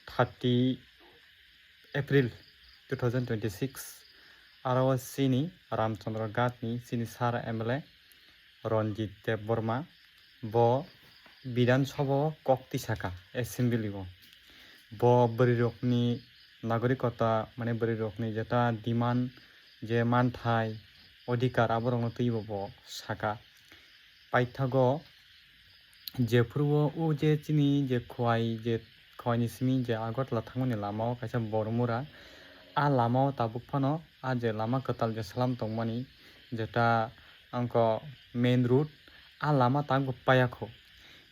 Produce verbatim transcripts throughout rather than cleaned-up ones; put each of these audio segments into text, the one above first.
thirty April two thousand twenty-six, aro chini Ramchandra Ghat ni chini sir M L A Ranjit Debbarma bo Bidhan Sabha o kok tisaka assembly o. Bo bwrwi rokni nagorikota, mane bwrwi rokni jeta demand, je manthai, odhikar, aborokno twibo bo saka. Paithago jephuru o, o je chini je khowai, je khowai ni simi je Agartala thangmani lama o kaisa Bormura, a lama o tabuk phano a je lama kwtal je salam tongmani, jeta wngkha main road, a lama tabuk paya kho.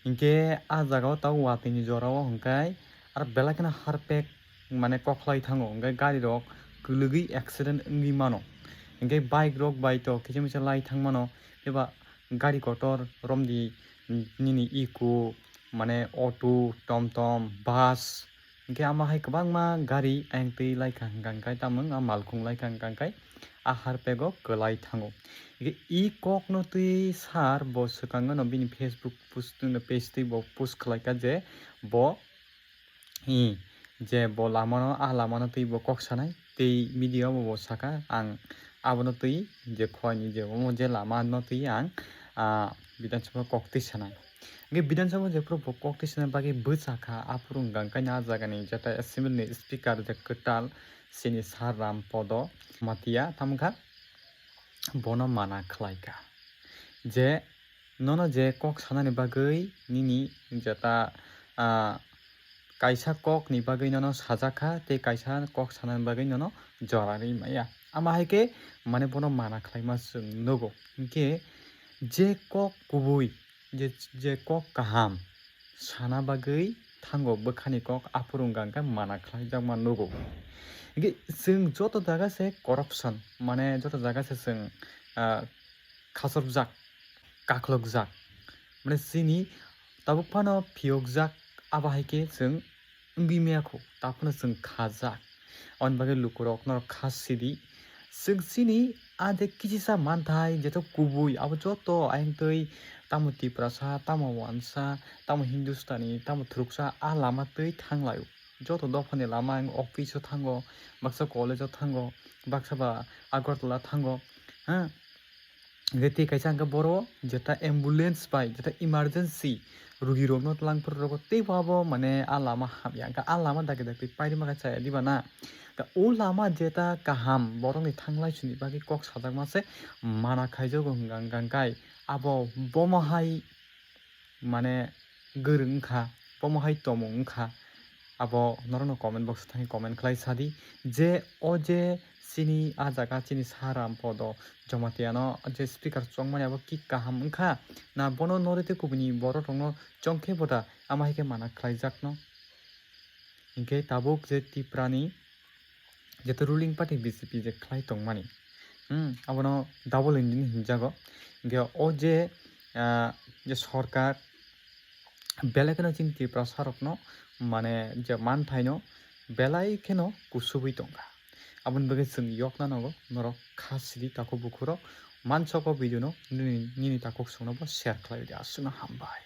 Hinkhe a jaga o tabuk watwi ni jora o hwnkhe aro belai kheno harpek mane kokhlai thango, hwnkhe gari rok kwlwgwi accident wngwi mano, hinkhe bike rok bai to kisa misa lai thang mano, eba gari kotor romdi nini eco, mane auto, tomtom, bus, hinkhe ama hai kwbangma gari ayang twi lai kha hwnkha hwnkhe tamung a malkhung lai kha hwnkha hwnkhe a harpego kwlai thango. Hinkhe e kokno twi sir bo swkang no bini Facebook post, page twi bo post khlai kha je bo, i, je bo lamano, a lamano twi bo kok sanai tei media o bo saka ang abono twi je khowai ni je omo je lama no twi ang, ah, Bidhan Sabha kok twi sanai. Hinkhe Bidhan Sabha jephuru bo kok twi sanai bagwi bwsa kha, aphuru hwnkha hwnkhe a jagani jeta assembly ni speaker je kwtal chini sir Ram Podo Jamatia tamo kha, bono mana khlai kha je nono je kok sanani bagwi nini jeta, ah, kaisa kok ni bagwi nono sajak kha tei kaisa kok sanani bagwi nono jora rwi maya. Ama hai khe mane bono mana khlaima chwng nugo. Hinkhe je kok kubui, je, je kok kaham sana bagwi thango bwkhani kok, aphuru hwnkha hwnkhe mana khlaijakma nugo. Hinkhe chwng joto jaga se corruption, mane joto jaga se chwng, ah, khachorjak, kakhwlokjak, mane chini tabuk phano phiyokjak, abo hai khe chwng wngwi maya kho, ta phano chwng khajak. Aboni bagwi lukurok norok kha sidi. Chwng chini a je kichisa manthai, jeto kubui, abo joto ayang twi tamo Tiprasa, tamo Wansa, tamo Hindustani, tamo Thuruksa a lama twi thanglaio. Joto dophani lama ang office o thango, baksa college o thango, baksa ba Agartala thango, ha? Hinkhe tei kaisa hinkhe boro jeta ambulance bai jeta emergency rugirokno twlangphuru rogo teibo abo mane a lama hamya, hinkhe a lama dagi dagi pairima khe chaya diba na? Hinkhe o lama jeta kaham borokni thanglai suni bagwi kok sajakma se mana khaijago hwnkha hwnkha hwnkhe abo bomo hai mane gwrwng wngkha, bomo hai tomung wngkha, abo norokno comment box o thangwi comment khlai sadi je o je chini a jaga chini sir Ram Podo Jamatia no je speaker chongmani abo ki kaham wngkha na, bono norwi tei kubuni borok rokno chongkhe boda ama hai khe mana khlaijakno. Hinkhe tabuk je Tiprani jeto ruling party B J P je khlai tongmani, hmm, abono double engine hinjago. Hinkhe o je, ah, je sorkar belai kheno chini Tiprasa rokno mane je manthaino belai kheno kusubui tongkha. Aboni bagwi chwng yokna nango norok kha sidi takhuk bukhurok, mansoko video no nini, nini takhuk songno bo share khlai di, aswkno hambai.